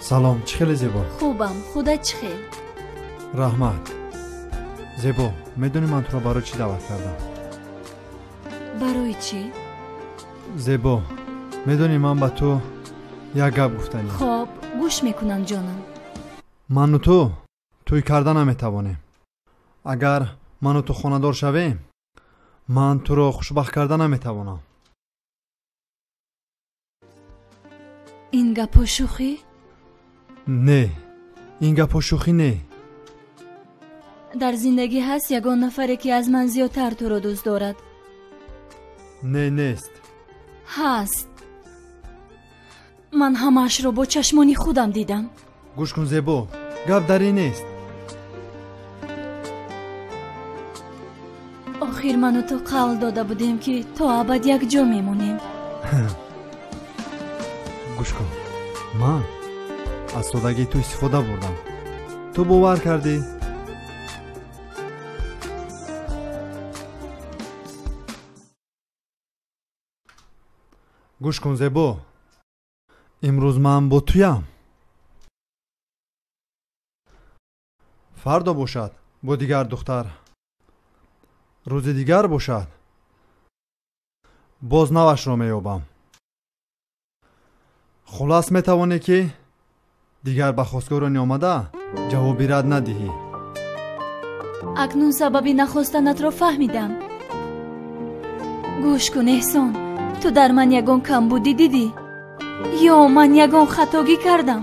Салом, чӣ хеле зебо? Хубам, худат чӣ хел? Раҳмат. Зебо, медонӣ ман туро барои чӣ даъват кардам? Барои чӣ? Зебо, медонӣ ман ба ту як гап гуфтанем. Хоб, гӯш мекунам, ҷонам. Ману ту тӯй карда наметавонем. Агар ману ту хонадор шавем, ман туро хушбахт карда наметавонам. Ин гапҳо шӯхӣ? Не, ин гапҳо шӯхӣ не. Дар зиндагӣ ҳаст ягон нафаре, ки аз ман зиёдтар туро дӯст дорад? Не, нест. Ҳаст. Ман ҳамаашро бо чашмони худам дидам. Гӯш кун, Зебо, гап дар ин нест. Охир ману ту қавл дода будем, ки то абад якҷо мемонем. Гӯш кун, ман аз содагии ту истифода бурдам. Ту бовар кардӣ? Гӯш кун, Зебо, имрӯз ман бо туям. Фардо бошад бо дигар духтар, рӯзи дигар бошад боз навашро меёбам. Хулас метавонӣ, ки дигар ба хостгорони омада ҷавоби рад надиҳӣ. Акнун сабаби нахостанатро фаҳмидам. Гӯш кун, Эҳсон, ту дар ман ягон камбудӣ дидӣ? Ё ман ягон хатогӣ кардам?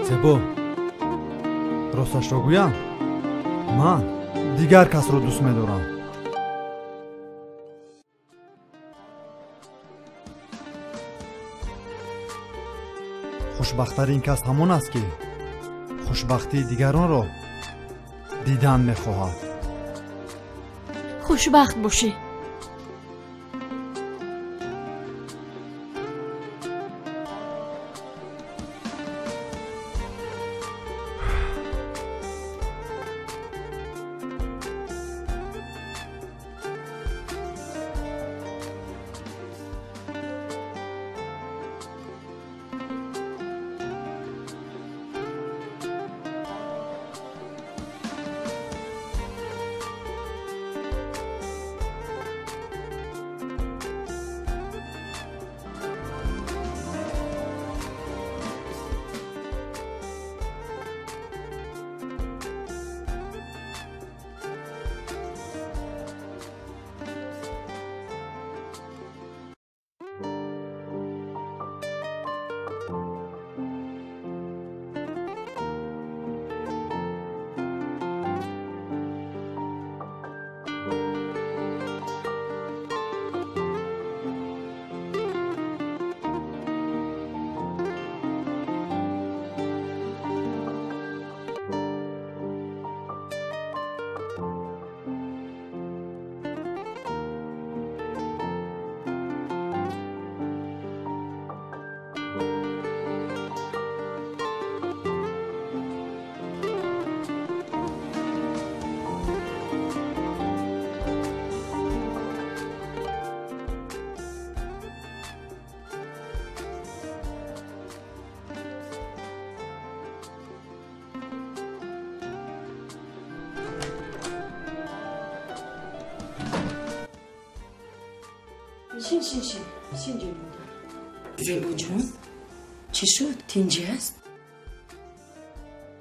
Зебо, росташро гӯям, ман дигар касро дӯст медорам. Хушбахттарин кас ҳамон аст, ки хушбахтии дигаронро дидан мехоҳад. Хушбахт бошӣ. Шин, шин, шин, шин, ҷони модар. Зебоҷон, чӣ шуд? Тинҷӣ аст?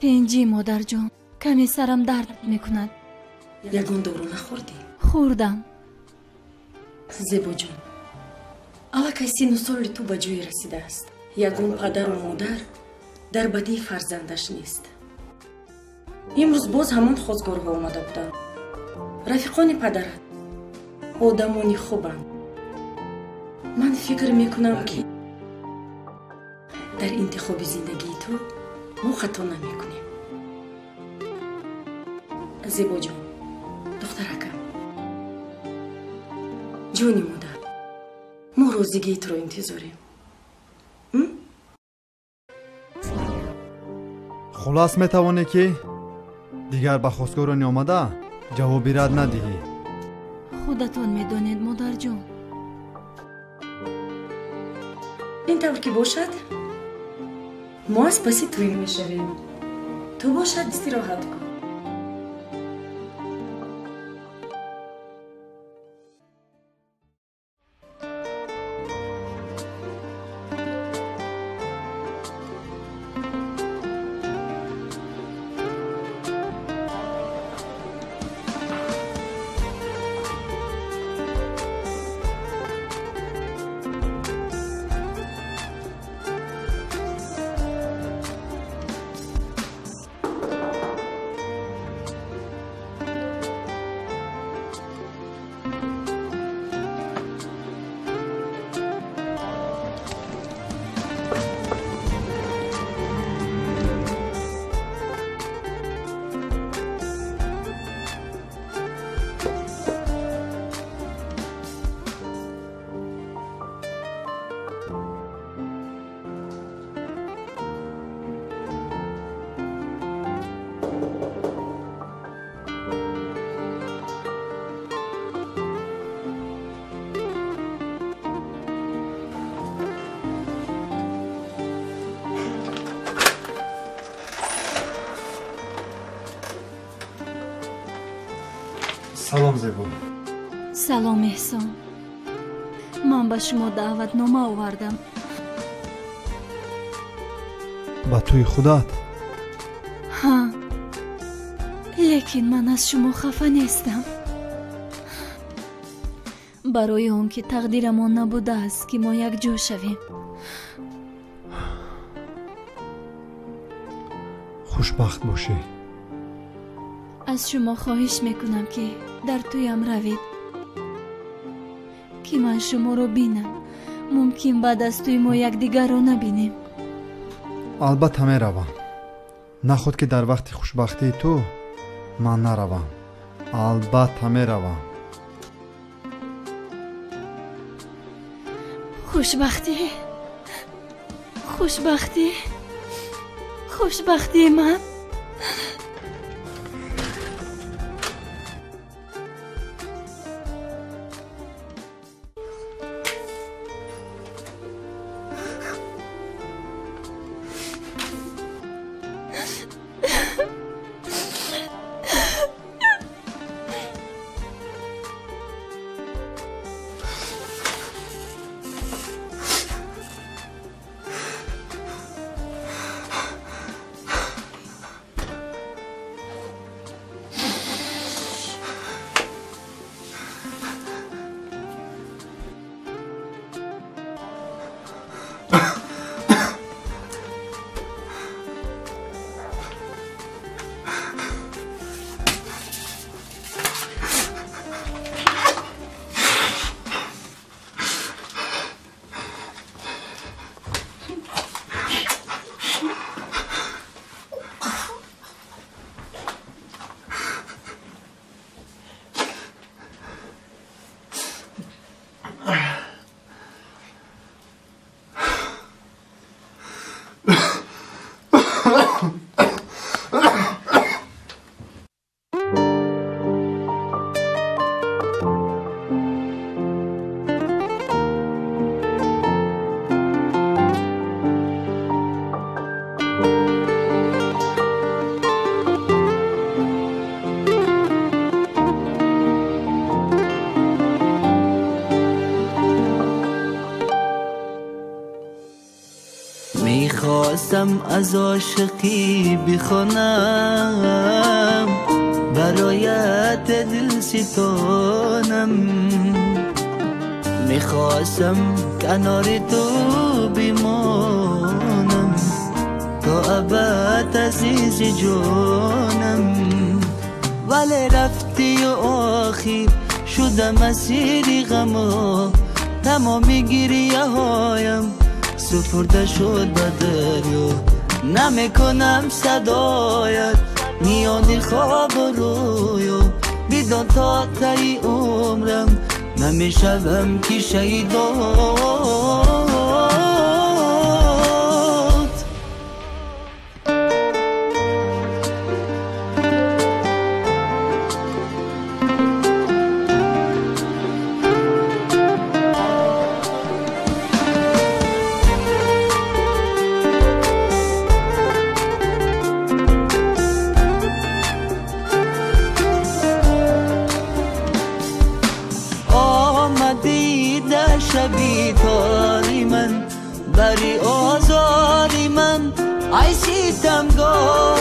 Тинҷӣ, модарҷон. Каме сарам дард мекунад. Ягон дору нахӯрдӣ? Хӯрдам. Зебоҷон, аллакай сину соли ту ба ҷое расидааст. Ягон падару модар дар бадии фарзандаш нест. Имрӯз боз ҳамон хостгорҳо омада буданд. Рафиқони падарат одамони хубанд. Ман фикр мекунам, ки дар интихоби зиндагии ту мо хато намекунем. Зебоҷон, духтаракам, ҷони модар, мо розигии туро интизорем. Хулас метавонӣ, ки дигар ба хостгорони омада ҷавоби рад надиҳӣ. Худатон медонед, модарҷон. Ин тавр ки бошад, Мо аз паси тӯй мешавем. Ту бошад истироҳат кун. Салом Зебо. Салом Эҳсон. Ман ба шумо даъватнома овардам. Ба тӯи худат? Ҳа. Лекин ман аз шумо хафа нестам. Барои он ки тақдирамон набудааст ки мо якҷо шавем. Хушбахт бошӣ. Аз шумо хоҳиш мекунам ки дар тӯям равед, ки ман шуморо бинам. Мумкин баъд аз тӯй мо якдигарро набинем. Албатта меравам. Наход ки дар вақти хушбахтии ту ман наравам. Албатта меравам. Хушбахтӣ, хушбахтӣ, хушбахтии ман. میخواستم از عاشقی بخوانم، برایت دل ستانم. میخواستم کنار تو بمانم تا ابد عزیز جانم، ولی رفتی و آخر شدم اسیر غما. تمام گریه هایم سپرده شد به دریا. نمیکنم صدایت میان خواب و رویا. بدان تا تای عمرم نمیشوم که شیدات. شبی تاری من بری آزاری من ای ستمگار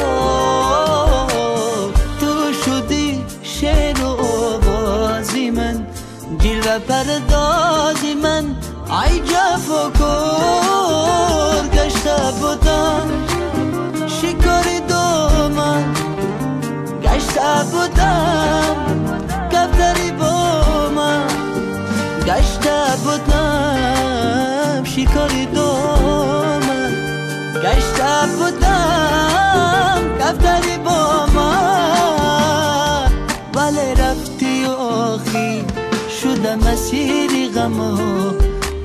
تو شدی شعر و آوازی من جلوه پردازی من ای جفاکار گشته بودم شکار دامن گشته بودم کفتری با من گشته بودم شکار دامن گشته بودم کفتری با من ولی رفتی و آخی شدم اسیر غم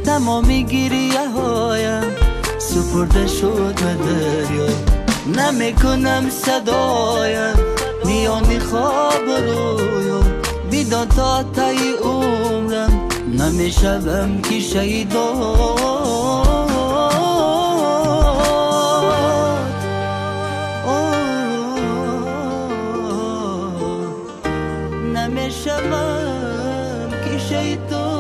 تمامی گریه هایم سپرده شد به دریا نمیکنم صدایم میان خواب رویا بیدان تا تای عمرم نمیشوم که شیدا نمیشوم که شیدا.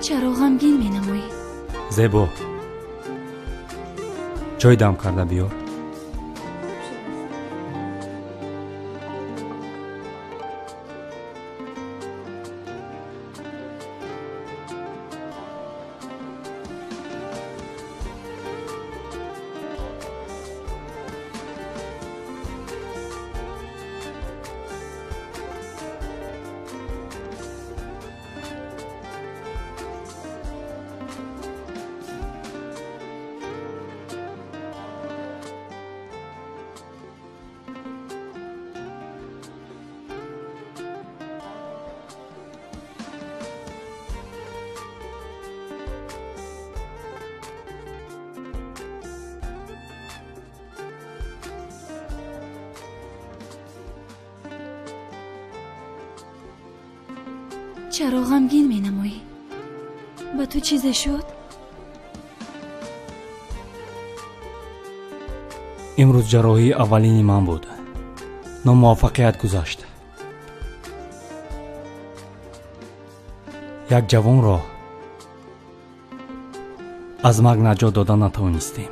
چرا غمگین مینمایی؟ زیبا چای دم کرده بیار. چرا غمگین مینمایی؟ با تو چیزی شد؟ امروز جراحی اولین من بود. ناموفقیت گذشت. یک جوان را از مرگ نجات داده نتوانستیم.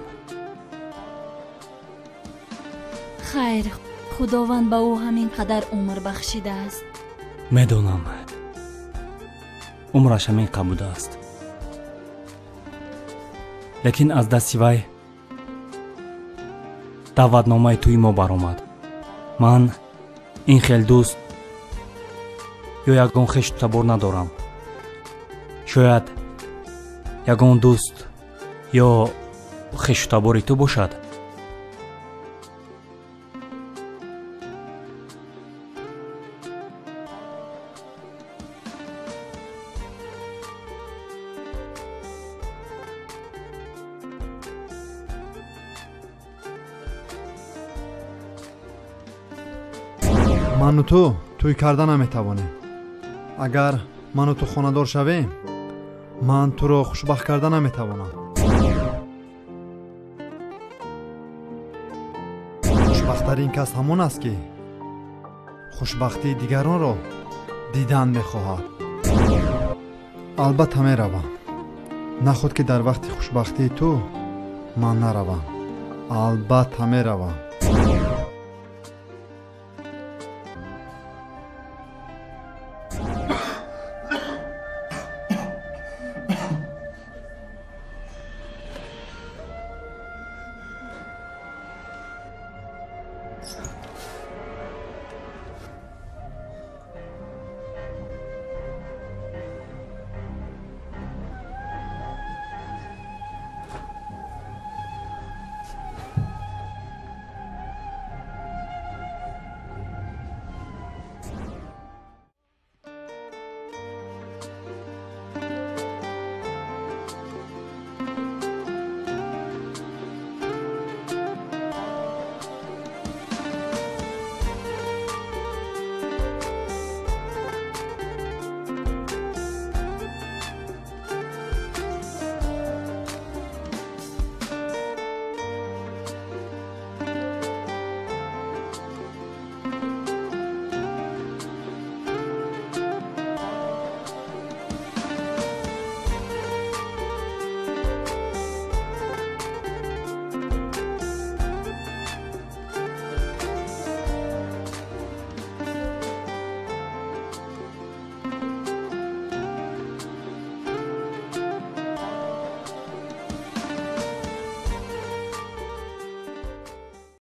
خیر، خداوند به او همین قدر عمر بخشیده است. میدانم عمرش همین قدر بوده است، лекин аз дасти вай даъватномаи тӯи мо баромад. Ман ин хел дӯст ё ягон хешу табор надорам. Шояд ягон дӯст ё хешу табори ту бошад. Ману ту тӯй карда наметавонем. Агар ману ту хонадор шавем, ман туро хушбахт карда наметавонам. Хушбахттарин кас ҳамон аст, ки хушбахтии дигаронро дидан мехоҳад. Албатта меравам. Наход ки дар вақти хушбахтии ту ман наравам. Албатта меравам.